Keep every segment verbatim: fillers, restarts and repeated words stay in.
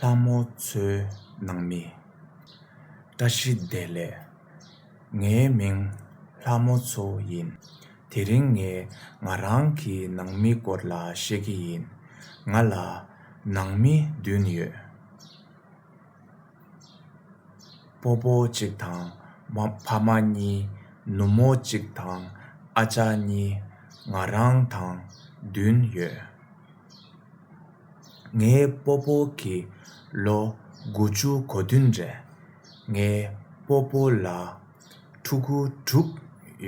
ལྷ་མོ་མཚོའི་ནང་མི། བཀྲ་ཤིས་བདེ་ལེགས། ངའི་མིང་ལྷ་མོ་མཚོ་ཡིན། དེ་རིང་ངས་ང་རང་གི་ནང་མི་སྐོར་ལ་བཤད་ཀྱི་ཡིན། ང་ལ་ནང་མི་བདུན་ཡོད། སྤོ་སྤོ་གཅིག་དང་མ་ཕ་མ་གཉིས། ནུ་མོ་གཅིག་དང་ཨ་ཅག་གཉིས། ང་རང་དང་བདུན་ཡོད། ངའི་སྤོ་སྤོ་གི་ལོ་དགུ་བཅུ་གོ་བདུན་རེད། ངའི་སྤོ་སྤོ་ལ་ཕྲུ་གུ་དྲུག་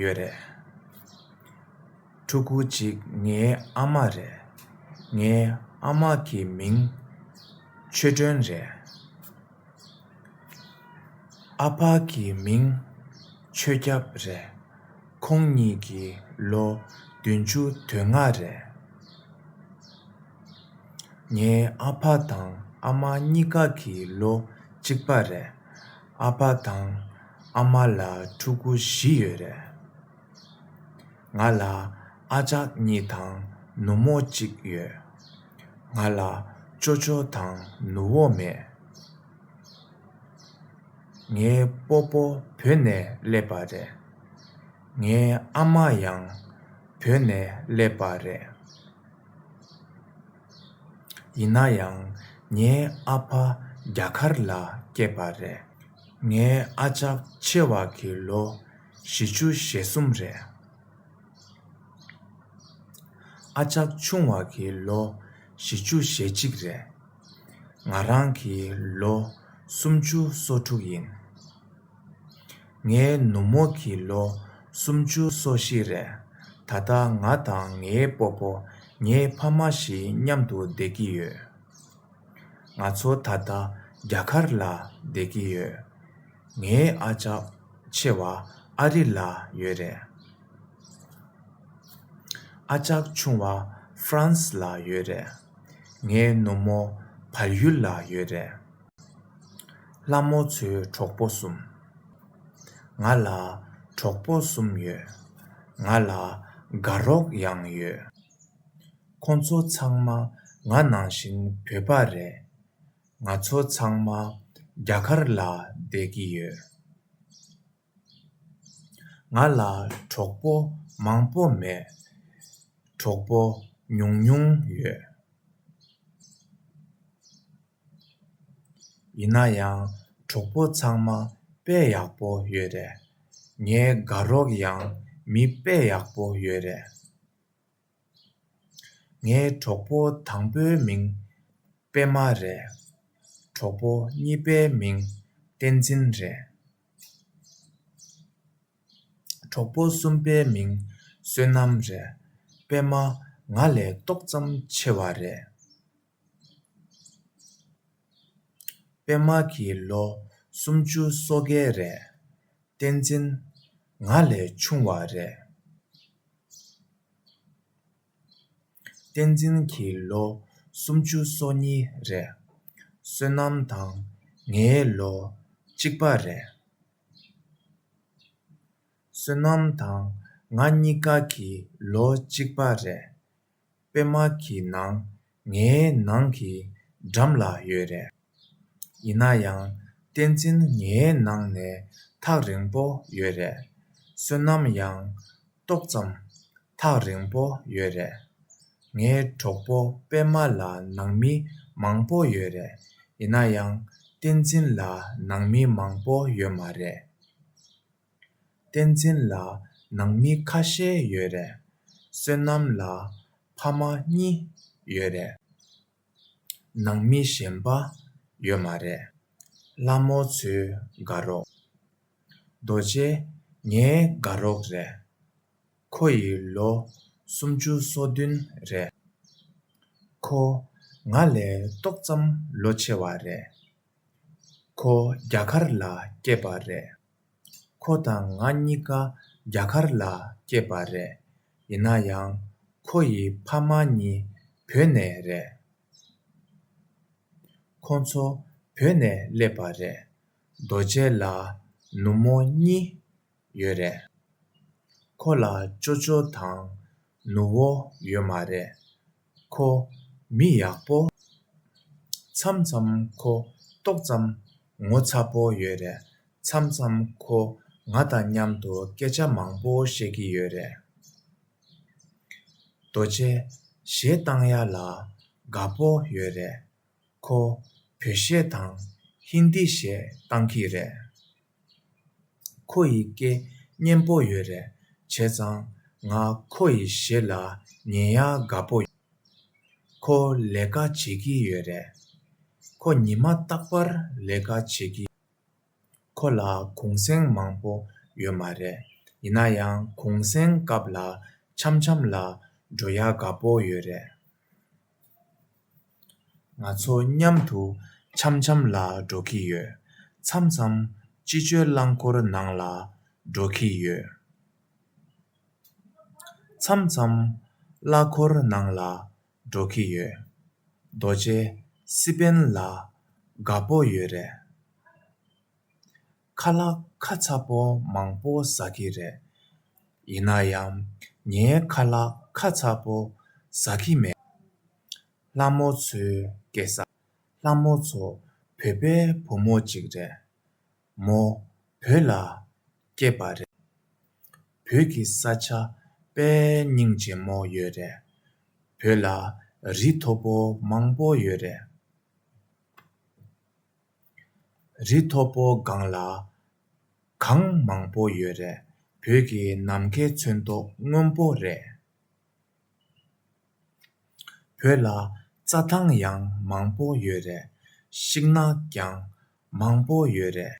ཡོད་རེད། ཕྲུ་གུ་གཅིག་ངའི་ཨ་མ་རེད། ངའི་ཨ་མ་གི་མིང་ཆོས་སྒྲོན་རེད། ཨ་ཕ་གི་མིང་ཆོས་སྐྱབས་རེད། ཁོང་གཉིས་ཀྱི་ལོ་བདུན་ཅུ་དོན་ལྔ་རེད། ངའི་ཨ་ཕ་དང་ཨ་མ་གཉིས་ཀ་གི་ལོ་གཅིག་པ་རེད། ཨ་ཕ་དང་ཨ་མ་ལ་ཕྲུ་གུ་བཞི་ཡོད་རེད། ང་ལ་ཨ་ཅག་གཉིས་དང་ནུ་མོ་གཅིག་ཡོད། ང་ལ་ཅོ་ཅོ་དང་ནུ་བོ་མེད། ངའི་སྤོ་སྤོ་བོད་ནས་སླེབས་པ་རེད། ངའི་ཨ་མ་ཡང་བོད་ནས་སླེབས་པ་རེད། ཡིན་ན་ཡང་ངའི་ཨ་ཕ་རྒྱ་གར་ལ་སྐྱེས་པ་རེད། ངའི་ཨ་ཅག་ཆེ་བ་གི་ལོ་བཞི་བཅུ་ཞེ་གསུམ་རེད། ཨ་ཅག་ཆུང་བ་གི་ལོ་བཞི་བཅུ་ཞེ་གཅིག་རེད། ང་རང་གི་ལོ་སུམ་ཅུ་སོ་དྲུག་ཡིན། ངའི་ནུ་མོ་གི་ལོ་སུམ་ཅུ་སོ་བཞི་རེད། ད་ལྟ་ང་དང་ངའི་སྤོ་སྤོ་ངའི་ཕ་མ་བཞི་མཉམ་དུ་བསྡད་ཀྱི་ཡོད། ང་ཚོ་ད་ལྟ་རྒྱ་གར་ལ་བསྡད་ཀྱི་ཡོད། ངའི་ཨ་ཅག་ཆེ་བ་ཨ་རི་ལ་ཡོད་རེད། ཨ་ཅག་ཆུང་བ་ཧྥ་རན་སི་ལ་ཡོད་རེད། ངའི་ནུ་མོ་བལ་ཡུལ་ལ་ཡོད་རེད། ལྷ་མོ་མཚོའི་གྲོགས་པོ་གསུམ། ང་ལ་གྲོགས་པོ་གསུམ་ཡོད། ང་ལ་དགའ་རོགས་ཡང་ཡོད། ཁོང་ཚོ་ཚང་མ་ང་ནང་བཞིན་བོད་པ་རེད། ང་ཚོ་ཚང་མ་རྒྱ་གར་ལ་བསྡད་ཀྱི་ཡོད། ང་ལ་གྲོགས་པོ་མང་པོ་མེད། གྲོགས་པོ་ཉུང་ཉུང་ཡོད། ཡིན་ན་ཡང་གྲོགས་པོ་ཚང་མ་དཔེ་ཡག་པོ་ཡོད་རེད། ངའི་དགའ་རོགས་ཡང་མི་དཔེ་ཡག་པོ་ཡོད་རེད། ངའི་གྲོགས་པོ་དང་པོའི་མིང་པད་མ་རེད། གྲོགས་པོ་གཉིས་པའི་མིང་བསྟན་འཛིན་རེད། གྲོགས་པོ་གསུམ་པའི་མིང་བསོད་ནམས་རེད། པད་མ་ང་ལས་ཏོག་ཙམ་ཆེ་བ་རེད། པད་མ་གི་ལོ་སུམ་ཅུ་སོ་བརྒྱད་རེད། བསྟན་འཛིན་ང་ལས་ཆུང་བ་རེད། བསྟན་འཛིན་གྱི་ལོ་སུམ་ཅུ་སོ་གཉིས་རེད། བསོད་ནམས་དང་ངའི་ལོ་གཅིག་པ་རེད། བསོད་ནམས་དང་ང་གཉིས་ཀ་གི་ལོ་གཅིག་པ་རེད། པད་མ་གི་ནང་ངའི་ནང་གི་འགྲམ་ལ་ཡོད་རེད། ཡིན་ན་ཡང་བསྟན་འཛིན་ངའི་ནང་ནས་ཐག་རིང་པོ་ཡོད་རེད། བསོད་ནམས་ཡང་ཏོག་ཙམ་ཐག་རིང་པོ་ཡོད་རེད། ངའི་གྲོགས་པོ་པད་མ་ལ་ནང་མི་མང་པོ་ཡོད་རེད། ཡིན་ན་ཡང་བསྟན་འཛིན་ལ་ནང་མི་མང་པོ་ཡོད་མ་རེད། བསྟན་འཛིན་ལ་ནང་མི་ཁ་ཤས་ཡོད་རེད། བསོད་ནམས་ལ་ཕ་མ་གཉིས་ཡོད་རེད། ནང་མི་གཞན་པ་ཡོད་མ་རེད། ལྷ་མོ་མཚོའི་དགའ་རོགས། རྡོ་རྗེ་ངའི་དགའ་རོགས་རེད། ཁོ་ཡི་ལོ་སུམ་ཅུ་སོ་བདུན་རེད། ཁོ་ང་ལས་ཏོག་ཙམ་ལོ་ཆེ་བ་རེད། ཁོ་རྒྱ་གར་ལ་སྐྱེས་པ་རེད། ཁོ་དང་ང་གཉིས་ཀ་རྒྱ་གར་ལ་སྐྱེས་པ་རེད། ཡིན་ན་ཡང་ཁོ་ཡི་ཕ་མ་གཉིས་བོད་ནས་རེད། ཁོ་ཚོ་བོད་ནས་སླེབས་པ་རེད། རྡོ་རྗེ་ལ་ནུ་མོ་གཉིས་ཡོད་རེད། ཁོ་ལ་ཅོ་ཅོ་དང་ནུ་བོ་ཡོད་མ་རེད། ཁོ་མི་ཡག་པོ་ མཚམས་མཚམས་ཁོ་ཏོག་ཙམ་ངོ་ཚ་པོ་ཡོད་རེད། མཚམས་མཚམས་ཁོ་ང་དང་མཉམ་དུ་སྐད་ཆ་མང་པོ་བཤད་ཀྱི་ཡོད་རེད། རྡོ་རྗེ་གཞས་བཏང་ཡ་ལ་དགའ་པོ་ཡོད་རེད། ཁོ་བོད་གཞས་དང་ཧིན་དི་གཞས་བཏང་གི་རེད། ཁོ་ཡི་སྐད་སྙན་པོ་ཡོད་རེད། བྱས་ཙང་ང་ཁོ་ཡི་གཞས་ལ་ཉན་ཡ་དགའ་པོ་ཡོད། ཁོ་ལས་ཀ་བྱེད་ཀྱི་ཡོད་རེད། ཁོ་ཉི་མ་རྟག་པར་ལས་ཀ་བྱེད་ཀྱི། ཁོ་ལ་གུང་སེང་མང་པོ་ཡོད་མ་རེད། ཡིན་ན་ཡང་གུང་སེང་སྐབས་ལ་འཆམ་འཆམ་ལ་འགྲོ་ཡ་དགའ་པོ་ཡོད་རེད། ང་ཚོ་མཉམ་དུ་འཆམ་འཆམ་ལ་འགྲོ་གི་ཡོད། མཚམས་མཚམས་སྤྱི་སྤྱོད་རླངས་འཁོར་ནང་ལ་འགྲོ་གི་ཡོད། མཚམས་མཚམས་གླ་འཁོར་ནང་ལ་འགྲོ་གི་ཡོད། རྡོ་རྗེ་སི་པན་ལ་དགའ་པོ་ཡོད་རེད། ཁ་ལག་ཁ་ཚ་པོ་མང་པོ་ཟ་གི་རེད། ཡིན་ན་ཡང་ངའི་ཁ་ལག་ཁ་ཚ་པོ་ཟ་གི་མེད། ལྷ་མོ་ཚོའི་སྐྱེས་ས། ལྷ་མོ་ཚོ་བོད་པའི་བུ་མོ་གཅིག་རེད། མོ་བོད་ལ་སྐྱེས་པ་རེད། བོད་ཀྱི་ས་ཆ་དཔེ་སྙིང་རྗེ་མོ་ཡོད་རེད། བོད་ལ་རི་མཐོ་པོ་མང་པོ་ཡོད་རེད། རི་མཐོ་པོ་སྒང་ལ་གངས་མང་པོ་ཡོད་རེད། བོད་ཀྱི་ནམ་མཁའི་ཚོན་མདོག་སྔོན་པོ་རེད། བོད་ལ་རྩྭ་ཐང་ཡང་མང་པོ་ཡོད་རེད། ཤིང་ནགས་ཀྱང་མང་པོ་ཡོད་རེད།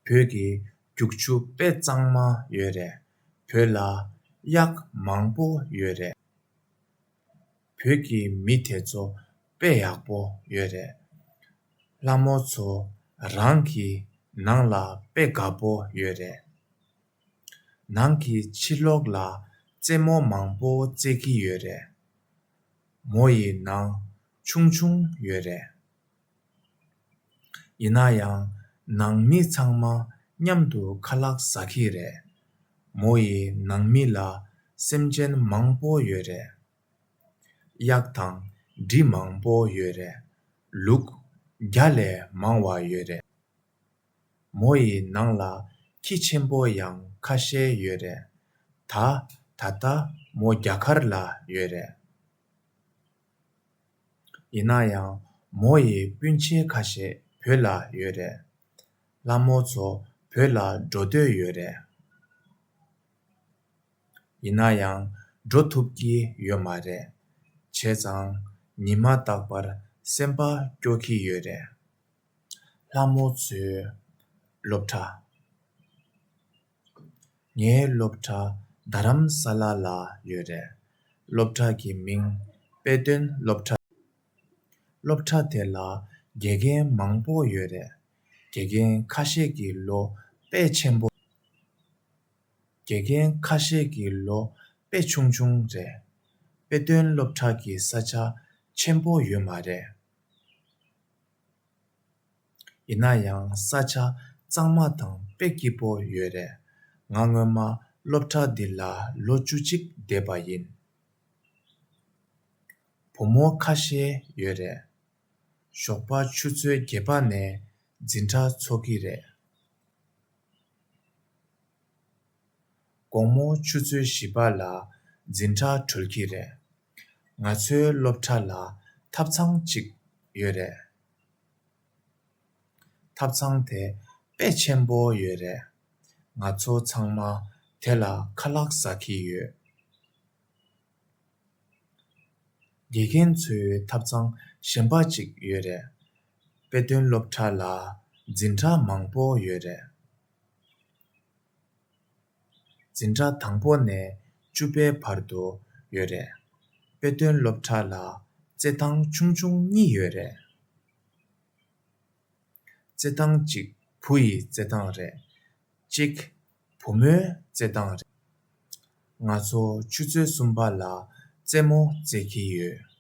བོད་ཀྱི་རྒྱུག་ཆུ་དཔེ་གཙང་མ་ཡོད་རེད། བོད་ལ་གཡག་མང་པོ་ཡོད་རེད། བོད་ཀྱི་མི་དེ་ཚོ་དཔེ་ཡག་པོ་ཡོད་རེད། ལྷ་མོ་ཚོ་རང་གི་ནང་ལ་དཔེ་དགའ་པོ་ཡོད་རེད། ནང་གི་ཕྱི་ལོགས་ལ་རྩེད་མོ་མང་པོ་རྩེད་ཀྱི་ཡོད་རེད། མོ་ཡི་ནང་ཆུང་ཆུང་ཡོད་རེད། ཡིན་ན་ཡང་ནང་མི་ཚང་མ་མཉམ་དུ་ཁ་ལག་ཟ་གི་རེད། མོ་ཡི་ནང་མི་ལ་སེམས་ཅན་མང་པོ་ཡོད་རེད། གཡག་དང་འབྲི་མང་པོ་ཡོད་རེད། ལུག་བརྒྱ་ལས་མང་བ་ཡོད་རེད། མོ་ཡི་ནང་ལ་ཁྱི་ཆེན་པོ་ཡང་ཁ་ཤས་ཡོད་རེད། ད་ད་ལྟ་མོ་རྒྱ་གར་ལ་ཡོད་རེད། ཡིན་ན་ཡང་མོ་ཡི་སྤུན་མཆེད་ཁ་ཤས་བོད་ལ་ཡོད་རེད། ལྷ་མོ་ཚོ་བོད་ལ་འགྲོ་འདོད་ཡོད་རེད། ཡིན་ན་ཡང་འགྲོ་ཐུབ་ཀྱི་ཡོད་མ་རེད། བྱས་ཙང་ཉི་མ་རྟག་པར་སེམས་པ་སྐྱོ་གི་ཡོད་རེད། ལྷ་མོ་ཚོའི་སློབ་གྲྭ། ངའི་སློབ་གྲྭ་རྡ་རམ་ས་ལ་ལ་ཡོད་རེད། སློབ་གྲྭ་གི་མིང་དཔེ་སྟོན་སློབ་གྲྭ། སློབ་གྲྭ་དེ་ལ་དགེ་རྒན་མང་པོ་ཡོད་རེད། དགེ་རྒན་ཁ་ཤས་ཀྱི་ལོ་དཔེ་ཆེན་པོ། དགེ་རྒན་ཁ་ཤས་ཀྱི་ལོ་དཔེ་ཆུང་ཆུང་རེད། དཔེ་སྟོན་སློབ་གྲྭ་གི་ས་ཆ་ཆེན་པོ་ཡོད་མ་རེད། ཡིན་ན་ཡང་ས་ཆ་གཙང་མ་དང་དཔེ་སྐྱིད་པོ་ཡོད་རེད། ང་སྔོན་མ་སློབ་གྲྭ་འདི་ལ་ལོ་བཅུ་གཅིག་བསྡད་པ་ཡིན། བུ་མོ་ཁ་ཤས་ཡོད་རེད། ཞོགས་པ་ཆུ་ཚོད་བརྒྱད་པ་ནས་འཛིན་གྲྭ་ཚོགས་ཀྱི་རེད། དགོང་མོ་ཆུ་ཚོད་བཞི་པ་ལ་འཛིན་གྲྭ་གྲོལ་གྱི་རེད། ང་ཚོའི་སློབ་གྲྭ་ལ་ཐབ་ཚང་གཅིག་ཡོད་རེད། ཐབ་ཚང་དེ་དཔེ་ཆེན་པོ་ཡོད་རེད། ང་ཚོ་ཚང་མ་དེ་ལ་ཁ་ལག་ཟ་གི་ཡོད། དགེ་རྒན་ཚོའི་ཐབ་ཚང་གཞན་པ་གཅིག་ཡོད་རེད། དཔེ་སྟོན་སློབ་གྲྭ་ལ་འཛིན་གྲྭ་མང་པོ་ཡོད་རེད། འཛིན་གྲྭ་དང་པོ་ནས་བཅུ་པའི་བར་དུ་ཡོད་རེད། དཔེ་སྟོན་སློབ་གྲྭ་ལ་རྩེད་ཐང་ཆུང་ཆུང་གཉིས་ཡོད་རེད། རྩེད་ཐང་གཅིག་བུ་ཡི་རྩེད་ཐང་རེད། གཅིག་བུ་མོའི་རྩེད་ཐང་རེད། ང་ཚོ་ཆུ་ཚོད་གསུམ་པ་ལ་རྩེད་མོ་རྩེད་ཀྱི་ཡོད།